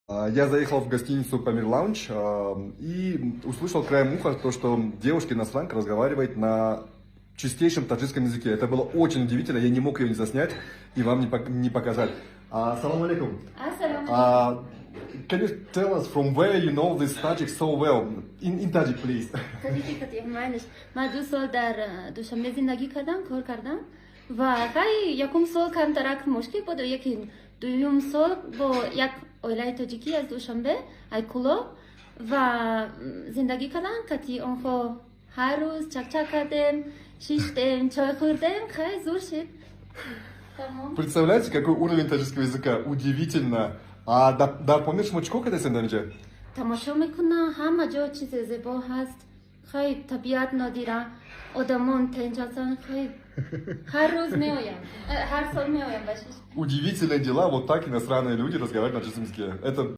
Я заехал в гостиницу «Памир Лаунж» и услышал краем уха то, что девушка-иностранка разговаривает на чистейшем таджикском языке. Это было очень удивительно, я не мог ее не заснять и вам не показать. Салам алейкум. Ассалому. Can you tell us from where you know this Tajik so well? In Tajik, please. Тоҷикӣ кати майнаш. Ман 2 сол дар Душанбе зиндагӣ кардам, кор кардам ва хай, якум сол камтарак мушкил буд, яки дуюм сол бо як оилаи тоҷикӣ аз Душанбе, ай Кӯлоб ва зиндагӣ кардам. Кати онҳо ҳар рӯз чакчак кардем, шиштем, чой хӯрдем, хай, зур шид. Тамом. Представляете, какой уровень таджикского языка? Удивительно. А дар Помир шумо чӣ кор кардастед дар инҷа? Тамошо мекунам, ҳама ҷо чизе зебо ҳаст. Хай, табиат нодира, одамон тинҷ ҳастанд. Хай, ҳар рӯз меоям, ҳар сол меоям ба шиш. Удивительные дела, вот так иностранные люди разговаривают на таджикском языке. Это